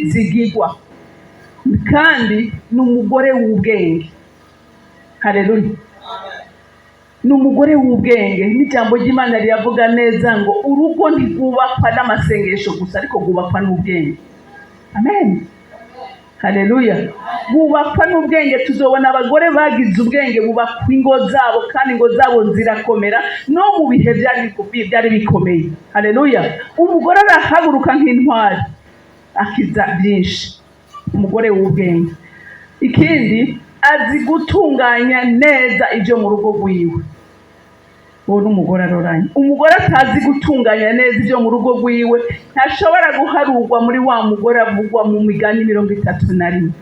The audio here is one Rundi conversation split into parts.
N'umwizigirwa kandi ni umugore w'ubwenge. Haleluya! Ni umugore w'ubwenge, n'ijambo ry'Imana riravuga neza ngo urugo ntirwubakwa n'amasengesho gusa, ariko rwubakwa n'ubwenge. Amen, haleluya! Bubakwa n'ubwenge. Tuzobona abagore bagize ubwenge bubakwa ingo zabo, kandi ingo zabo zirakomera no mu bihe byari bikomeye. Haleluya! Umugore arahaguruka nk'intwari, akiza byinshi. Umugore w'ubwenge, ikindi, azi gutunganya neza ibyo mu rugo rwiwe. Uwo ni umugore aroranye. Umugore atazi gutunganya neza ibyo mu rugo rwiwe ntashobora guharurwa muri wa mugore avugwa mu Migani 31.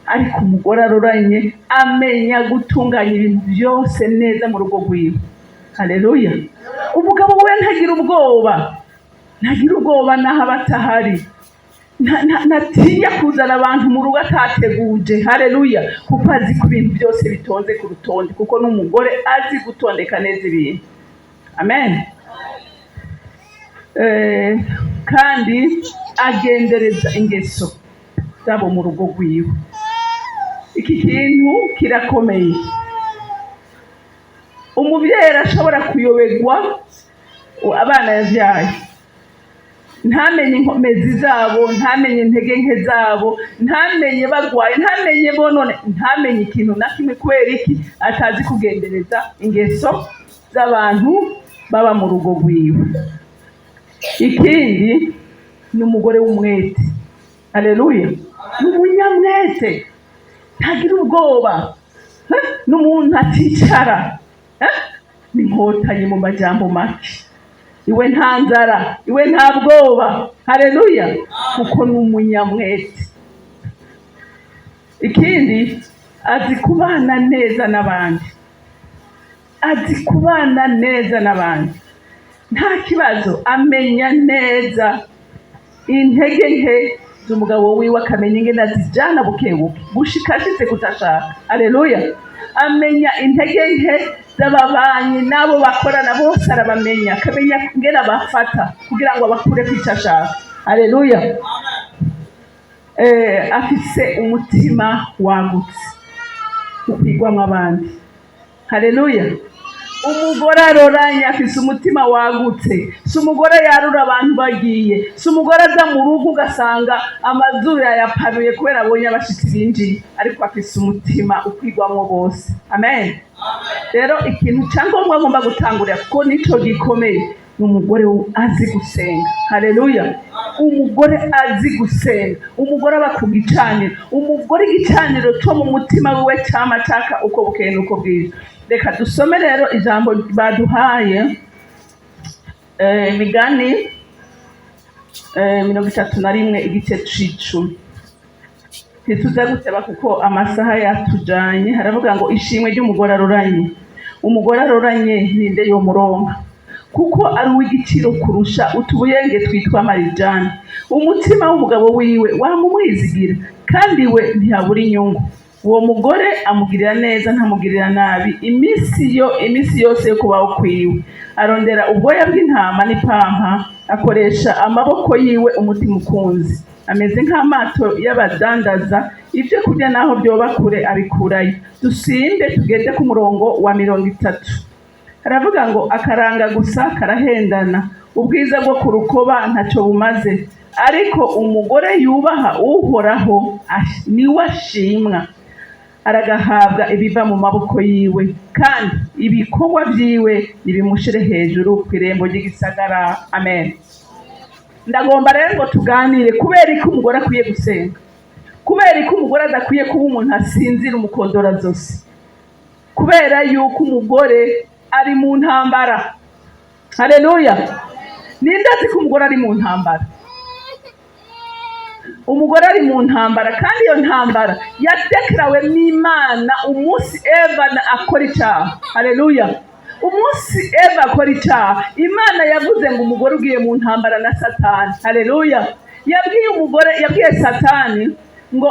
Ariko umugore aroranye amenya gutunganya ibintu byose neza mu rugo rwiwe. Haleluya! Umugabo we ntagira ubwoba, ntagira ubwoba n'aho aba atahari. Ntatinya kuzana abantu mu rugo atateguje. Haleluya! Kuko azi ko ibintu byose bitonze ku rutonde, kuko n'umugore azi gutondeka neza ibintu. Amen. Kandi agendereza ingeso zabo mu rugo rwiwe. Iki kintu kirakomeye. Umubyeyi arashobora kuyoberwa abana yabyaye, ntamenye inkomezi zabo, ntamenye intege nke zabo, ntamenye bagwaye, ntamenye bonone, ntamenye ikintu na kimwe. Kubera iki? Atazi kugendereza ingeso z'abantu baba mu rugo rwiwe. Ikindi, ni umugore w'umwete. Haleluya! Ni umunyamwete, ntagira ubwoba. Eh? Ni umuntu aticara. Eh? Ni inkotanyi mu majambo make. Iwe nta nzara, iwe nta bwoba. Haleluya! Kuko ni umunyamwete. Ikindi, azi kubana neza n'abandi, azi kubana neza n'abandi, nta kibazo. Amenya neza intege nke z'umugabo wiwe, akamenya ingene azijana buke buke gushika ashitse kutashaka. Haleluya! Amenya intege nke z'ababanyi n'abo bakorana bose, arabamenya, akamenya ingene abafata kugira ngo abakure kwico ashaka. Haleluya! Afise umutima wagutse ukwigwamwo abandi. Haleluya! Umugore aroranye afise umutima wagutse. Si umugore yarura abantu bagiye, si umugore aza mu rugo ugasanga amazuru yayaparuye kubera abonye abashitsi binjiye, ariko afise umutima ukwigwamwo bose. Amen. Rero ikintu cyangombwa agomba gutangurira, kuko nico gikomeye, ni umugore azi gusenga. Haleluya! Umugore azi gusenga, umugore aba ku gicaniro, umugore igicaniro cyo mu mutima wiwe cyama caka uko bukeye n'uko bwije. Reka dusome rero ijambo baduhaye, Imigani 31, igice c'icumi. Ntituza guteba kuko amasaha yatujanye. Haravuga ngo: "Ishimwe ry'umugore aroranye. Umugore aroranye, ninde yomuronka? Kuko ari uw'igiciro kurusha utubuyenge twitwa marijani. Umutima w'umugabo wiwe wamumwizigira, kandi we ntiyabura inyungu. Uwo mugore amugirira neza, ntamugirira nabi iminsi yose yo kubaho kwiwe. Arondera ubwoya bw'intama n'ipampa, akoresha amaboko yiwe umutima ukunze. Ameze nk'amato y'abadandaza ibyo kurya, naho byoba kure abikurayo." Dusimbe tugende ku murongo wa 30. Haravuga ngo: "Akaranga gusa karahendana, ubwiza bwo ku rukoba ntacyo bumaze, ariko umugore yubaha Uhoraho niwe ashimwa, aragahabwa ibiva mu maboko yiwe, kandi ibikorwa byiwe nibimushire hejuru ku irembo ry'igisagara." Amen. Ndagomba rero ngo tuganire kubera ko umugore akwiye gusenga, kubera ko umugore adakwiye kuba umuntu asinzira umukondora zose, kubera yuko umugore ari mu ntambara. Haleluya! Ninde azi ko umugore ari mu ntambara? Umugore ari mu ntambara, kandi iyo ntambara yadekarawe n'Imana umunsi Eva akora icyaha. Haleluya! Umunsi Eva akora icyaha, Imana yavuze ngo umugore ugiye mu ntambara na Satani. Haleluya! Yabwiye umugore, yabwiye Satani ngo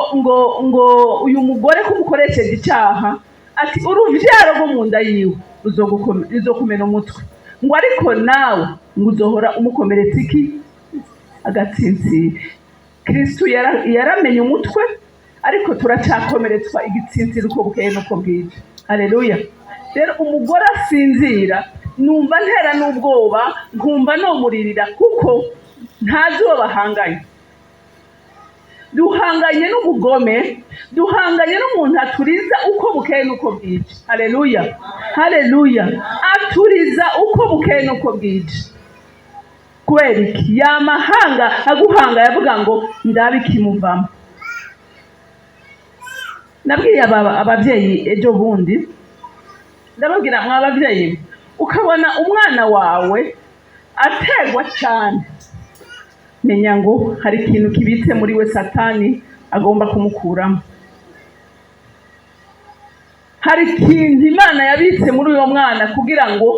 uyu mugore ko umukoresheje icyaha, ati uruvyaro rwo mu nda yiwe ruzokumena umutwe, ngo ariko nawe ngo uzohora umukomeretsa iki? Agatsintsiri. Kristu yaramenye umutwe, ariko turacyakomeretswa igitsintsiro uko bukeye n'uko bwije. Haleluya. Rero umugore asinzira, numva ntera n'ubwoba, nkumva nomuririra, kuko ntazi uwo bahanganye. Duhanganye n'ubugome, duhanganye n'umuntu aturiza uko bukeye n'uko bwije. Haleluya, haleluya. Aturiza uko bukeye n'uko bwije. Kubera iki? Yamahanga aguhanga, yavuga ngo ndabe ikimuvamo. Nabwiye ababyeyi ejo bundi, ndababwira: mwa babyeyi, ukabona umwana wawe ategwa cyane, menya ngo hari ikintu kibitse muri we Satani agomba kumukuramo. Hari ikintu Imana yabitse muri uyo mwana kugira ngo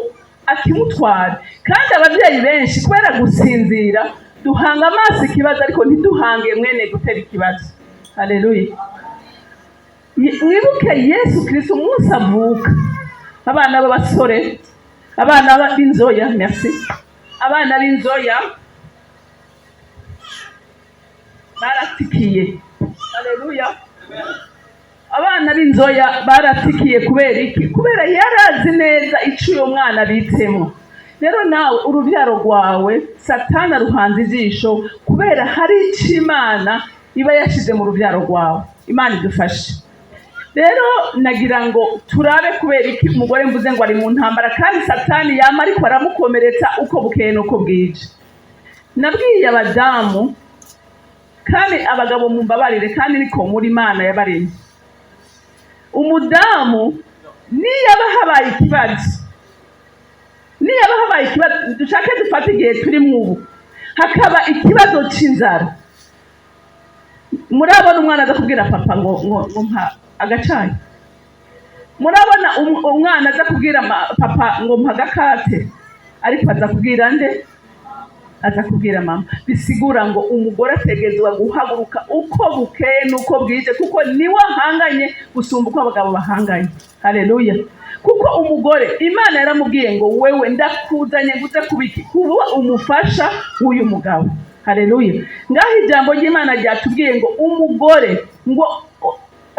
akimutware. Kandi ababyeyi benshi, kubera gusinzira, duhanga amaso ikibazo, ariko ntiduhange mwene gutera ikibazo. Haleluya. Mwibuke Yesu Kristo, umunsi avuka, abana b'abasore, abana b'inzoya, merci, abana b'inzoya baratikiye. Haleluya. Abana b'inzoya baratikiye. Kubera iki? Kubera yarazi neza icyo uyo mwana abitsemo. Rero nawe urubyaro rwawe Satana ruhanze ijisho, kubera hari icyo Imana iba yashyize mu rubyaro rwawe. Imana idufashe. Rero nagira ngo turabe kubera iki umugore mvuze ngo ari mu ntambara, kandi Satani yama ariko aramukomeretsa uko bukeye n'uko bwije. Nabwiye abadamu, kandi abagabo mumbabarire, kandi niko muri Imana yabaremye. Umudamu niyaba habaye ikibazo, niyaba habaye ikibazo, dushake dufate igihe turi ubu, hakaba ikibazo c'inzara, murabona umwana aza kubwira papa ngo mpa agacayi? Murabona umwana aza kubwira papa ngo mpa agakate? Ariko aza kubwira nde? Aza kubwira mama. Bisigura ngo umugore ategerezwa guhaguruka uko bukeye n'uko bwije, kuko niwe ahanganye gusumba uko abagabo bahanganye. Haleluya. Kuko umugore Imana yaramubwiye ngo: "Wewe ndakuzanye ngo uze kuba iki? Kuba umufasha w'uyu mugabo." Haleluya. Ngaho ijambo ry'Imana ryatubwiye ngo umugore, ngo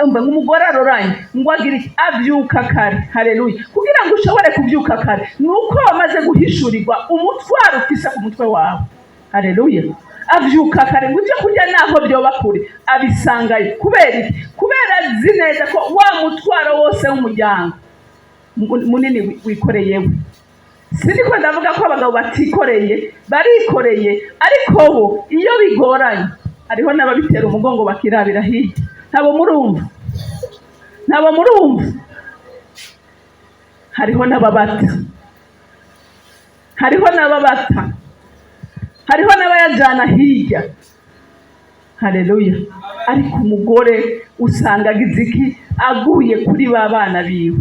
umva, ngo umugore aroranye, ngo agira iki? Abyuka kare. Haleluya. Kugira ngo ushobore kubyuka kare, ni uko wamaze guhishurirwa umutwaro ufise ku mutwe wawe. Haleluya. Abyuka kare, ngo ibyo kurya naho byoba kure abisangayo. Kubera iki? Kubera azi neza ko wa mutwaro wose w'umuryango munini wikoreyewe. Siniko ndavuga ko abagabo batikoreye, barikoreye, ariko bo iyo bigoranye hariho n'ababitera umugongo bakirabira hirya. Ntabo murumva, ntabo murumva. Hariho n'ababata, hariho n'ababata, hariho n'abayajyana hirya. Haleluya. Ariko umugore usanga agize iki? Aguye kuri ba bana biwe,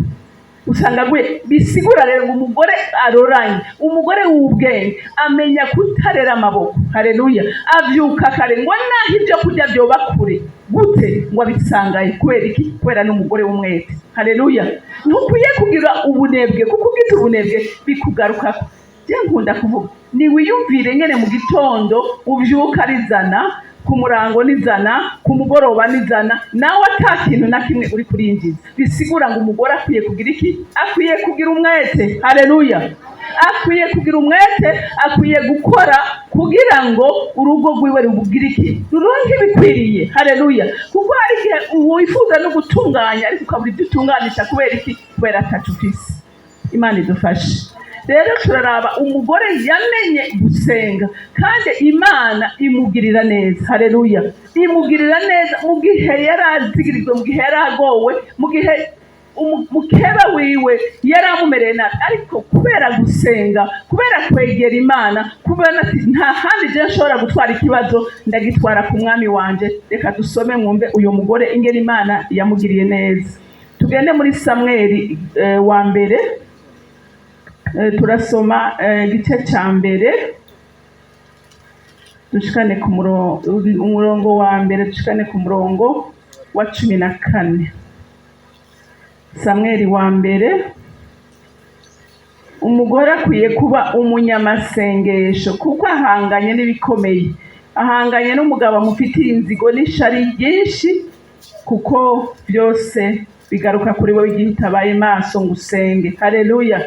usanga aguye. Bisigura rero ngo umugore aroranye, umugore w'ubwenge, amenya kutarera amaboko. Haleluya. Abyuka kare, ngo naho ibyo kurya byoba kure gute, ngo abisangaye. Kubera iki? Kubera n'umugore w'umwete. Haleluya. Ntukwiye kugira ubunebwe, kuko ugize ubunebwe bikugarukako. Je nkunda kuvuga, niwiyumvire nyene mu gitondo uvyuka rizana, ku murango nizana, ku mugoroba nizana, nawe ata kintu na kimwe uri kurinjiza. Bisigura ngo umugore akwiye kugira iki? Akwiye kugira umwete. Haleluya. Akwiye kugira umwete, akwiye gukora kugira ngo urugo rwiwe rubugire iki? Ruronke ibikwiriye. Haleluya. Kuko hari igihe wifuza no gutunganya, ariko ukabura ibyo utunganisha. Kubera iki? Kubera atacu ufise. Imana idufashe. Rero turaraba umugore yamenye gusenga, kandi Imana imugirira neza. Haleluya. Imugirira neza mu gihe yari azigirijwe, mu gihe yari agowe, mu gihe mukeba wiwe yari amumereye nabi. Ariko kubera gusenga, kubera kwegera Imana, kubera ati: "Nta handi je nshobora gutwara ikibazo, ndagitwara ku Mwami wanje." Reka dusome mwumve uyu mugore ingene Imana yamugiriye neza. Tugende muri Samweli wa mbere. Turasoma igice cya mbere, dushikane ku umurongo wa mbere, dushikane ku murongo wa 14. Samweli wa mbere. Umugore akwiye kuba umunyamasengesho kuko ahanganye n'ibikomeye. Ahanganye n'umugabo amufitiye inzigo n'ishari ryinshi, kuko byose bigaruka kuri we igihe utabaye maso ngo usenge. Haleluya!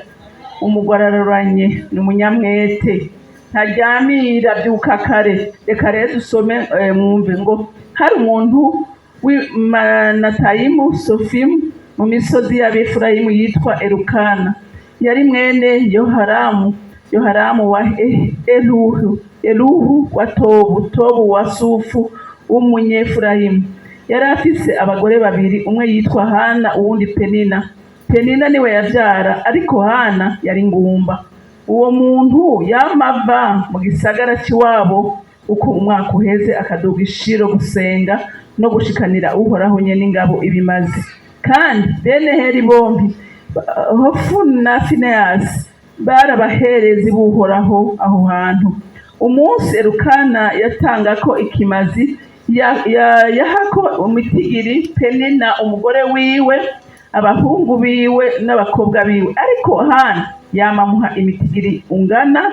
Umugore araruranye, ni umunyamwete, ntaryamira, abyuka kare. Reka rero dusome, mwumve ngo hari umuntu w'i Manatayimu Sofimu mu misozi y'Abefurayimu yitwa Elukana. Yari mwene Yoharamu, Yoharamu wa Eluhu, Eluhu wa Tobu, Tobu wa Sufu w'Umunyefurayimu. Yari afise abagore babiri, umwe yitwa Hana, uwundi Penina. Penina niwe yavyara, ariko Hana yari ngumba. Uwo muntu yama ava mu gisagara c'iwabo uko umwaka uheze, akaduga i Shilo gusenga no gushikanira Uhoraho nyene ingabo ibimazi. Kandi bene Heli bombi, Hofuni na Fineyasi, bari abaherezi b'Uhoraho aho hantu. Umunsi Elukana yatangako ikimazi, yahako umutigiri Penina umugore wiwe, abahungu biwe n'abakobwa biwe, ariko Hana yama amuha imitigiri ungana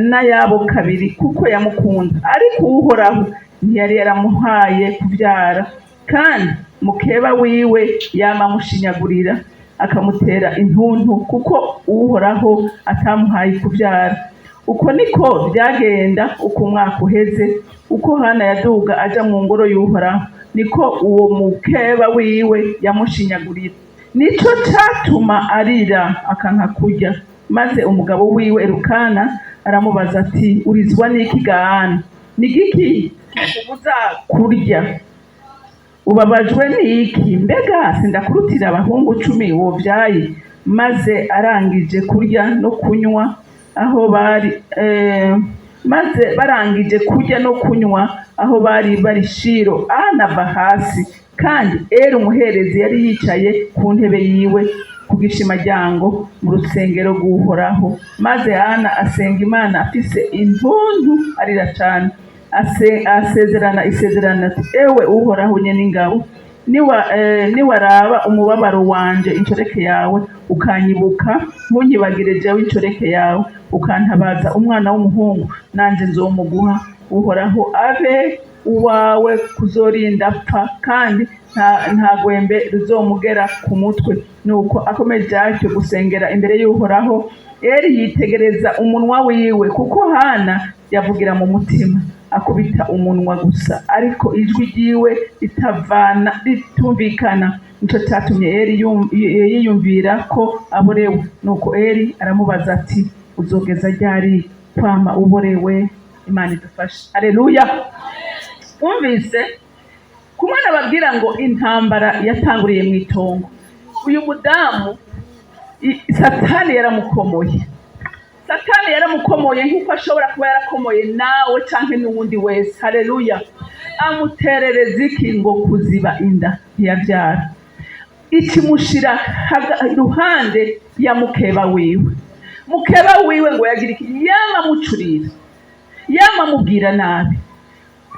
n'ayabo kabiri, kuko yamukunda. Ariko Uhoraho ntiyari yaramuhaye kuvyara, kandi mukeba wiwe yama amushinyagurira, akamutera intuntu, kuko Uhoraho atamuhaye kuvyara. Uko niko byagenda uko umwaka uheze. Uko Hana yaduga aja mu ngoro y'Uhoraho, niko uwo mukeba wiwe yamushinyagurira. Nico catuma arira, akanka kurya. Maze umugabo wiwe Elukana aramubaza ati: "Urizwa n'iki ga Hana? Ni giki kikubuza kurya? Ubabajwe n'iki? Mbega sindakurutira abahungu 10 wovyaye?" Maze arangije kurya no kunywa aho bari, maze barangije kurya no kunywa aho bari bari Shilo, Ana ava hasi. Kandi Eri umuherezi yari yicaye ku ntebe yiwe ku gishimaryango mu rusengero rw'Uhoraho. Maze Ana asenga Imana afise intuntu, arira cane. Asezerana isezerano ati: "Ewe Uhoraho nyene ingabo, niwaraba umubabaro wanje inshoreke yawe, ukanyibuka, ntunyibagire jewe inshoreke yawe, ukantabaza umwana w'umuhungu, nanje nzomuguha Uhoraho abe uwawe kuzorinda apfa, kandi nta gwembe ruzomugera ku mutwe." Nuko akomeje atyo gusengera imbere y'Uhoraho, Eri yitegereza umunwa wiwe, kuko Hana yavugira mu mutima, akubita umunwa gusa, ariko ijwi ryiwe ritavana ritumvikana. Nico catumye Eri yiyumvira ko aborewe. Nuko Eri aramubaza ati: "Uzogeza ryari kwama uborewe?" Imana idufashe. Aleluya! Wumvise kumwe nababwira ngo intambara yatanguriye mu itongo. Uyu mudamu Satani yaramukomoye. Satani yaramukomoye nk'uko ashobora kuba yarakomoye nawe canke n'uwundi wese. Haleluya! Amuterereza iki? Ngo kuziba inda, ntiyabyara. Ikimushira iruhande ya mukeba wiwe. Mukeba wiwe ngo yagira iki? Yama amucurira, yama amubwira nabi.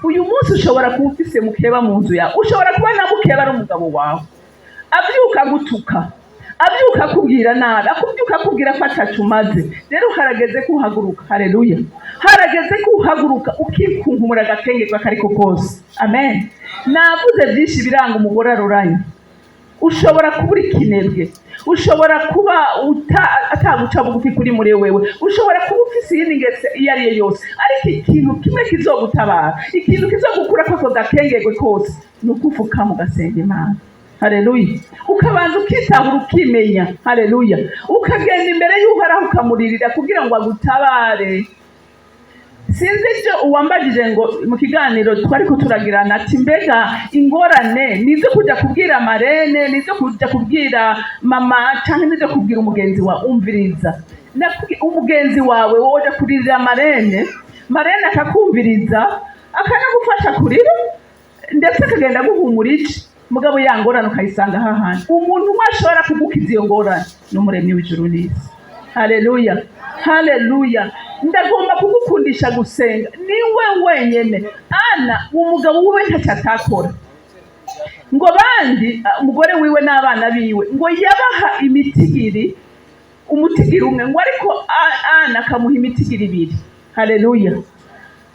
Uyu munsi ushobora kuba ufise mukeba mu nzu yawe, ushobora kuba na mukeba ari umugabo wawe, abyuka agutuka, abyuka akubwira nabi, akubyuka akubwira ko atacu umaze. Rero harageze ko uhaguruka. Haleluya! Harageze ko uhaguruka, ukikunkumura agakenge akariko kose. Amen. Navuze byinshi biranga umugore aruranye. Ushobora kuba uri kinebwe, ushobora kuba ataguca bugufi kuri muri wewe, ushobora kuba ufise iyindi ngeso iyo ari yo yose, ariko ikintu kimwe kizogutabara, ikintu kizogukura ako gakengerwe kose, ni uko ufukama ugasenga Imana. Haleluya! Ukabanza ukitahura, ukimenya. Haleluya! Ukagenda imbere y'Uhoraho, ukamuririra kugira ngo agutabare. Sinzi ibyo uwambajije ngo mu kiganiro twari ko turagirana ati: "Mbega ingorane ni izo kujya kubwira marraine, ni izo kujya kubwira mama, cyangwa ni izo kubwira umugenzi wawe?" Umviriza. Umugenzi wawe, wowe ujya kuririra marraine, marraine akakumviriza, akanagufasha kurira, ndetse akagenda aguhumura iki. Mugabo ya ngorane ukayisanga hahandi. Umuntu umwe ashobora kugukiza iyo ngorane ni Umuremyi w'ijuru n'isi. Haleluya, haleluya! Ndagomba kugukundisha gusenga. Niwe wenyene. Ana umugabo wiwe ntacyo atakora. Ngo bandi umugore wiwe n'abana biwe, ngo yabaha imitigiri, umutigiri umwe, ngo ariko Ana akamuha imitigiri ibiri. Haleluya!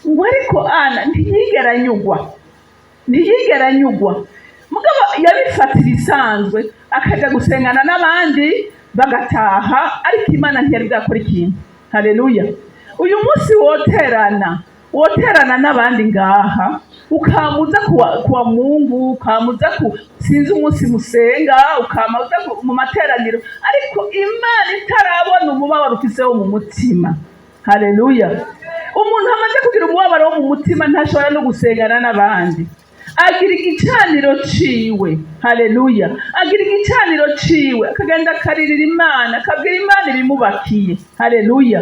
Ngo ariko Ana ntiyigera anyugwa, ntiyigera anyugwa, mugabo yabifatira isanzwe, akaja gusengana n'abandi bagataha, ariko Imana ntiyari bwakora ikintu. Haleluya! Uyu munsi woterana n'abandi ngaha, ukamuza kuwa Mungu, ukamuza ku sinzi umunsi musenga, ukamaza mu materaniro, ariko Imana itarabona umubabaro ufise wo mu mutima. Haleluya! Umuntu amaze kugira umubabaro wo mu mutima ntashobora no gusengana n'abandi, agira igicaniro ciwe. Haleluya! Agira igicaniro ciwe, akagenda akaririra Imana, akabwira Imana ibimubakiye. Haleluya!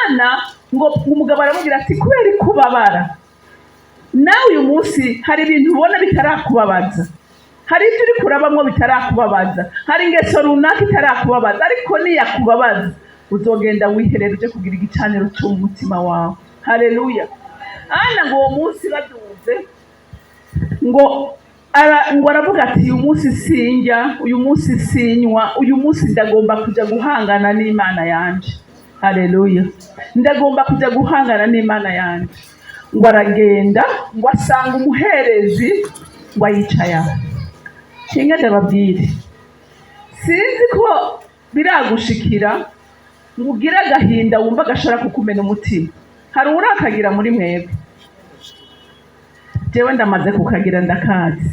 Ana ngo umugabo aramubwira ati: "Kubera ikubabara nawe uyu munsi, hari ibintu ubona bitarakubabaza, hari ibyo uri kurabamwo bitarakubabaza, hari ingeso runaka itarakubabaza, ariko niyakubabaza uzogenda wiherera, uje kugira igicaniro cyo mu mutima wawe." Haleluya! Ana ngo uwo munsi baduze, ngo aravuga ati: "Uyu munsi sinjya, uyu munsi sinywa, uyu munsi ndagomba kujya guhangana n'Imana yanje." Haleluya! "Ndagomba kujya guhangana n'Imana yanje." Ngo aragenda, ngo asanga umuherezi ngo ayicaye aho. Kinga ndababwire, sinzi ko biragushikira ngo ugire agahinda wumva gashobora kukumena umutima. Hari urakagira muri mwebwe? Jewe ndamaze kukagira, ndakazi.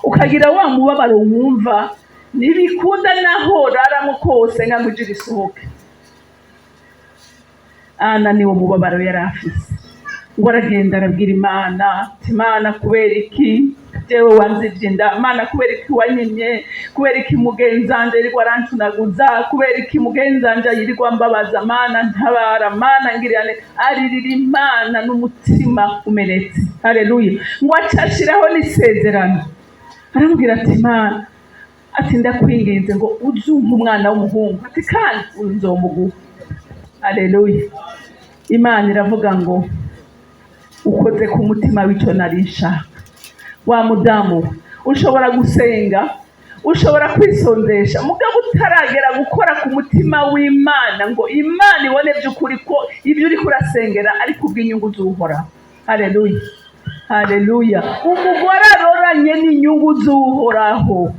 Ukagira wa mubabaro wumva ntibikunda, naho raramo kose nga ngo ije risohoke. Ana niwo mubabaro yari afise. Ngo aragenda arabwira Imana ati: "Imana, kubera iki jewe wanzivye inda? Mana, kubera iki wanyimye? Kubera iki mugenzanje yirirwa arancunaguza? Kubera iki mugenzanje yirirwa mbabaza? Mana, ntabara! Mana, ngirira." Aririra Imana n'umutima umenetse. Haleluya! Ngo aca ashiraho n'isezerano, aramubwira ati: "Imana," ati, "ndakwinginze ngo uzumpe umwana w'umuhungu," ati, "kandi nzomuguha." Haleluya! Imana iravuga ngo: "Ukoze ku mutima w'icyo nari nshaka." Wa mudamu we, ushobora gusenga, ushobora kwisondesha, mugabo utaragera gukora ku mutima w'Imana ngo Imana ibone by'ukuri ko ibyo uri kurasengera ari kubw'inyungu z'Uhoraho. Haleluya, haleluya! Umugore aroranye n'inyungu z'Uhoraho.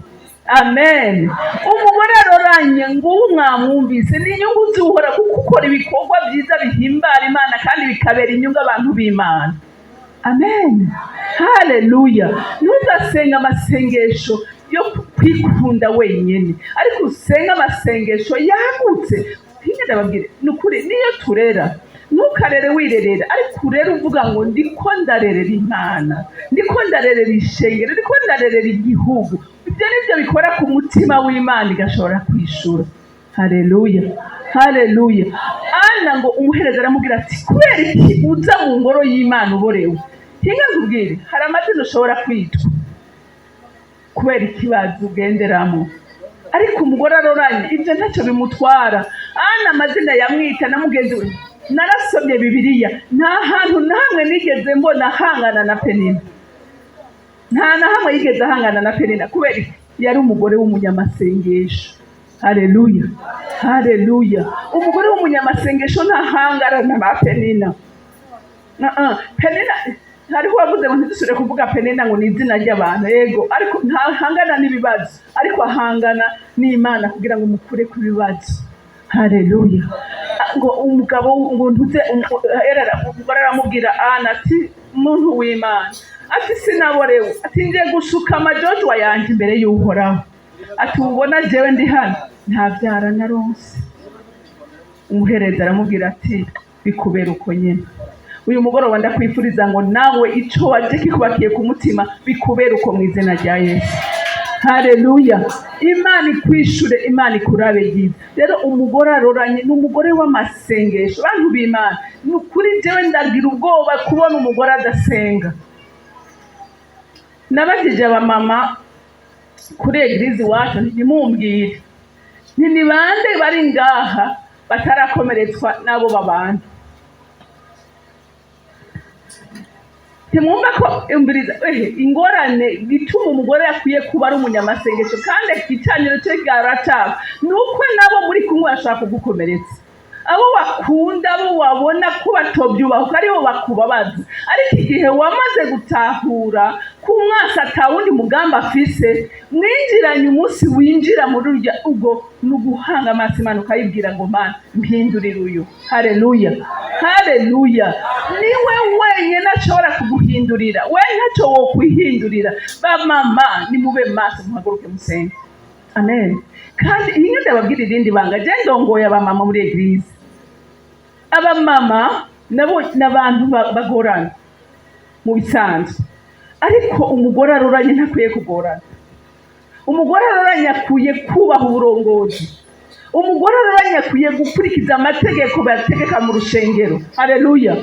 Amen. Umugore aroranye, ngubu mwamwumvise, ni inyungu z'Uhoraho, kuko ukora ibikorwa byiza bihimbara Imana kandi bikabera inyungu abantu b'Imana. Amen, haleluya! Ntugasenga amasengesho yo kwikunda wenyine, ariko usenge amasengesho yagutse. Ntinge ndababwire, ni ukuri, niyo turera, ntukarere wirerera, ariko urere uvuga ngo: "Ndiko ndarerera Imana, ndiko ndarerera ishengero, ndiko ndarerera igihugu." Ibyo nibyo bikora ku mutima w'Imana, igashobora kwishura. Haleluya, haleluya! Ana ngo umuhereza aramubwira ati: "Kubera iki uza mu ngoro y'Imana uborewe?" Ntinga nkubwire, hari amazina ushobora kwitwa kubera ikibazo ugenderamo, ariko umugore aroranye ibyo ntacyo bimutwara. Ana amazina yamwita na mugenzi we, narasomye Bibiliya, nta hantu na hamwe nigeze mbona ahangana na Penina. Nta na hamwe yigeze ahangana na Penina. Kubera iki? Yari umugore w'umunyamasengesho. Haleluya, haleluya! Umugore w'umunyamasengesho ntahangana na Penina. Penina, hariho uwavuze ngo ntidusubire kuvuga Penina, ngo ni izina ry'abantu. Yego, ariko ntahangana n'ibibazo, ariko ahangana n'Imana kugira ngo umukure ku bibazo. Haleluya! Ngo umugabo ngo ntuze umugore aramubwira Ana ati: "Muntu w'Imana," ati, "sinaborewe," ati, "ngiye gusuka amajojwa yanjye imbere y'Uhoraho," ati, "ubona jewe ndi hano nta byara naronse." Umuhereza aramubwira ati: "Bikubera uko nyine." Uyu mugoroba ndakwifuriza ngo nawe ico waje kikubakiye ku mutima bikubera uko mu izina rya Yesu. Haleluya! Imana ikwishure, Imana ikurabe ryiza. Rero umugore aroranye ni umugore w'amasengesho. Bantu b'Imana, ni ukuri, jewe ndagira ubwoba kubona umugore adasenga. Nabajije abamama kuri église iwacu, ntimumbwire nti: "Ni bande bari ngaha batarakomeretswa n'abo babana?" Ntimwumva ko umviriza ehe ingorane bituma umugore akwiye kuba ari umunyamasengesho kandi igicaniro cye garacaka, ni uko nabo muri kumwe bashaka kugukomeretsa. Abo wakunda, abo wabona ko batobyubahuka, aribo bakubabaza. Ariko igihe wamaze gutahura ko umwasi atawundi mugambi afise, mwinjiranye umunsi winjira muri urya ubwo ni uguhanga amaso Imana, ukayibwira ngo: "Mana, mpindurire uyu." Haleluya, haleluya! Niwe wenyine ashobora kuguhindurira, we ntacyo wokwihindurira. Bamama, nimube maso, muhaguruke musenge. Amen. Kandi iyi ndababwira irindi banga. Je ndongoye abamama muri église. Abamama nabo ni abantu bagorana mu bisanzwe, ariko umugore aroranye ntakwiye kugorana. Umugore aroranye akwiye kubaha uburongozi. Umugore aroranye akwiye gukurikiza amategeko bategeka mu rushengero. Haleluya!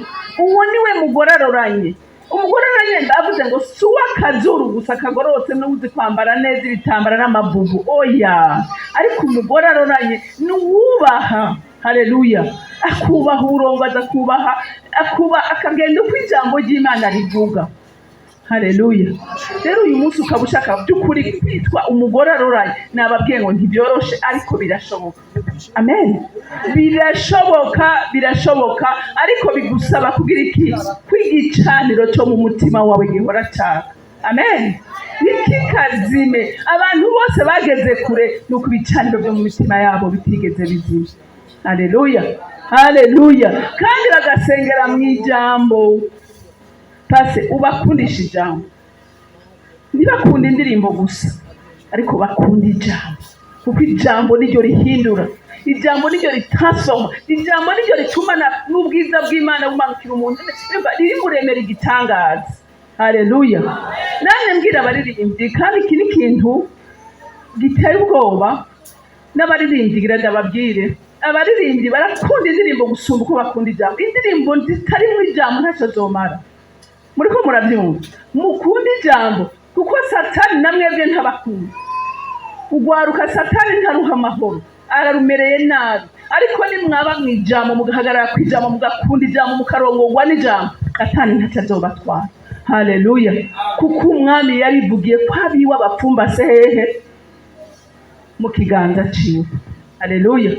Uwo niwe mugore aroranye. Umugore aroranye, ndavuze ngo si uw'akazuru gusa kagororotse n'uzi kwambara neza ibitambara n'amabubu, oya. Ariko umugore aroranye ni uwubaha. Haleluya! Akubaha uburongozi, akubaha, akuba akagenda uko ijambo ry'Imana rivuga. Haleluya! Rero uyu munsi ukaba ushaka by'ukuri kwitwa umugore aroranye, nababwiye ngo ntibyoroshe, ariko birashoboka. Amen. Birashoboka, birashoboka, ariko bigusaba kugira iki? Kwigicaniro cyo mu mutima wawe gihora caka. Amen. Ntikikazime. Abantu bose bageze kure ni uko ibicaniro byo mu mitima yabo bitigeze bizima. Haleluya, haleluya! Kandi bagasengera mu ijambo. Pase ubakundisha ijambo. Ntibakunda indirimbo gusa, ariko bakunda ijambo, kuko ijambo niryo rihindura, ijambo niryo ritasoma, ijambo niryo rituma n'ubwiza bw'Imana bumanukira umuntu, ririmuremera igitangaza. Haleluya! Nanjye mbwira abaririmbyi, kandi iki ni ikintu giteye ubwoba n'abaririmbyi, ngira ndababwire: abaririmbyi barakunda indirimbo gusumba uko bakunda ijambo. Indirimbo zitarimo ijambo ntacyo zomara. Muriko murabyumva? Mukunda ijambo, kuko Satani na mwebwe ntabakunda. Ugwaruka Satani ntaruha amahoro, ararumereye nabi. Ariko nimwaba mu ijambo, mugahagarara ku ijambo, mugakunda ijambo, mukarongorwa n'ijambo, Satani ntacyo azobatwara. Haleluya! Kuko Umwami yarivugiye ko abiwe abapfumbase hehe? Mu kiganza ciwe. Haleluya!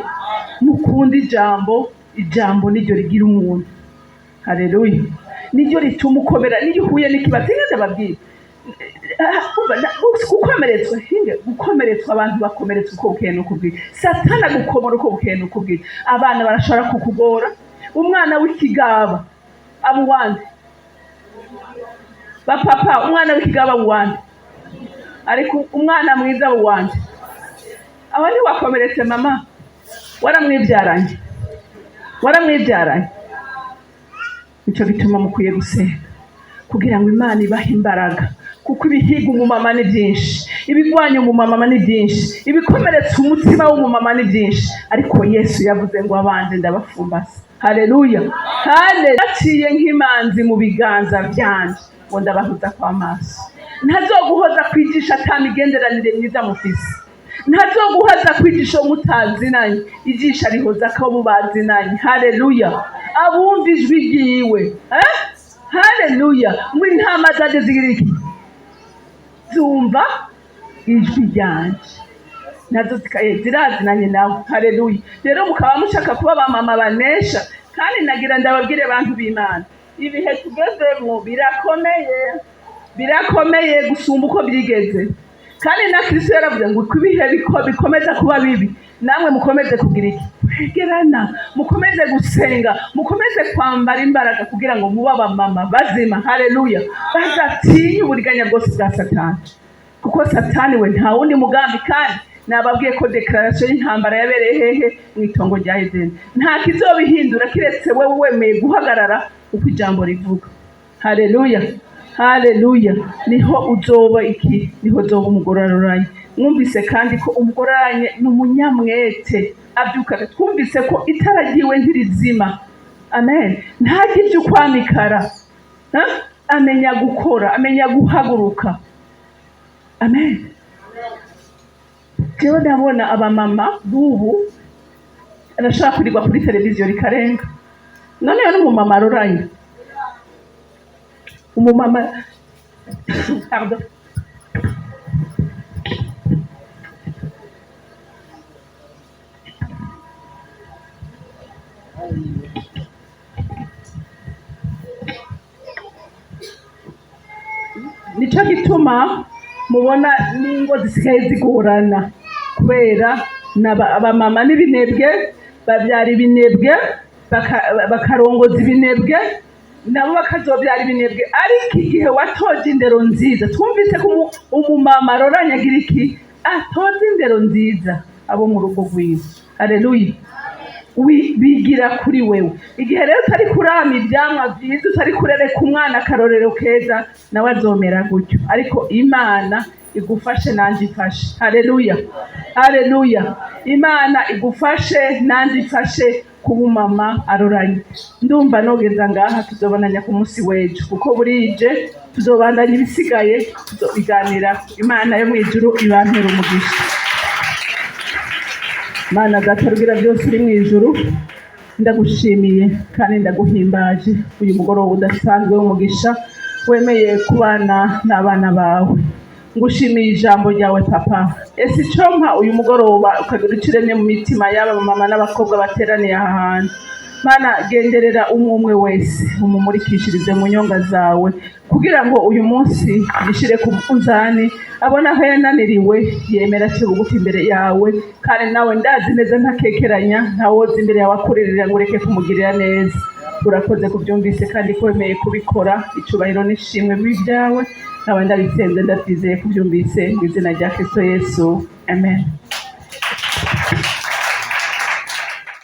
Mukunda ijambo. Ijambo niryo rigira umuntu. Haleluya! Niryo rituma ukomera niyo uhuye n'ikibazo. Inge ndababwira, gukomeretswa, hinge gukomeretswa, abantu bakomeretswa uko bukeye n'uko bwije. Satani agukomora uko bukeye n'uko bwije. Abana barashobora kukugora. Umwana w'ikigaba aba uwande? Bapapa, umwana w'ikigaba aba uwande? Ariko umwana mwiza aba uwande? Aho ntiwakomeretse mama? Waramwibyaranye, waramwibyaranye. Nicyo gituma mukwiye gusenga kugira ngo Imana ibahe imbaraga, kuko ibihiga umumama ni byinshi, ibigwanya umumama ni byinshi, ibikomeretsa umutima w'umumama ni byinshi. Ariko Yesu yavuze ngo: "Abanje ndabafumbase." Haleluya! Hale baciye nk'imanzi mu biganza byanje, ngo ndabahuza kw'amaso. Ntazoguhoza kwigisha ata migenderanire myiza mufise. Ntazoguhoza kwigisha mutazinanye. Ijisho rihoza ko mubazinanye. Haleluya! Abumva ijwi ryiwe, eh? Haleluya! Ngo intama zanje zigira iki? Zumva ijwi ryanje, nazo zikaye zirazinanye nawe. Haleluya! Rero mukaba mushaka kuba abamama banesha, kandi nagira ndababwire, bantu b'Imana, ibihe tugezemwo birakomeye, birakomeye gusumba uko byigeze. Kandi na Kristo yaravuze ngo uko ibihe bikomeza kuba bibi, namwe mukomeze kugira iki? Kwegerana, mukomeze gusenga, mukomeze kwambara imbaraga kugira ngo mube abamama bazima. Haleluya! Badatinye uburiganya bwose bwa Satani, kuko Satani we nta wundi mugambi. Kandi nababwiye ko déclaration y'intambara yabereye hehe? Mu itongo rya Edeni. Nta kizobihindura kiretse wewe wemeye guhagarara uko ijambo rivuga. Haleluya, haleluya! Niho uzoba iki? Niho uzoba umugore aroranye. Mwumvise kandi ko umugore aroranye ni umunyamwete, abyuka. Twumvise ko itara ryiwe ntirizima. Amen. Ntajya ibyo ukwamikara. Ha? Amenya gukora, amenya guhaguruka. Amen. Jewe ndabona abamama b'ubu arashobora kwirirwa kuri televiziyo rikarenga. Noneho n'umumama aroranye, umumama, pardon, gituma mubona n'ingo zisigaye zigorana, kubera abamama n'ibinebwe, babyara ibinebwe, bakarongoza ibinebwe, nabo bakazobyara ibinebwe. Ariko igihe watoje indero nziza, twumvise ko umumama aroranye agira iki? Atoza indero nziza abo mu rugo rwiwe. Haleluya! Bigira kuri wewe. Igihe rero utari kurama ivyamwa vyiza, utari kurereka umwana akarorero keza, nawe azomera gutyo. Ariko Imana igufashe nanje ifashe. Haleluya, haleluya! Imana igufashe nanje ifashe kuba umama aroranye. Ndumva nogeza ngaha, tuzobonanya ku munsi w'ejo kuko burije, tuzobandanya ibisigaye tuzobiganira. Imana yo mw'ijuru ibampere umugisha. Mana Data rugira byose uri mu ijuru, ndagushimiye kandi ndaguhimbaje uyu mugoroba udasanzwe w'umugisha wemeye kubana n'abana bawe. Ngushimiye ijambo ryawe, Papa. Ese icompa uyu mugoroba ukagira icyo uremye mu mitima y'aba mama n'abakobwa bateraniye aha hantu. Mana, genderera umwe umwe wese, umumurikishirize mu nyonga zawe, kugira ngo uyu munsi yishire ku munzani, abone aho yananiriwe, yemera ace bugufi imbere yawe. Kandi nawe ndazi neza ntakekeranya, ntawoza imbere yawe akuririra ngo ureke kumugirira neza. Urakoze kubyumvise kandi ko wemeye kubikora. Icubahiro n'ishimwe bibyawe, nkaba ndabisenze ndabyizeye kubyumvise, mu izina rya Kristo Yesu, amen.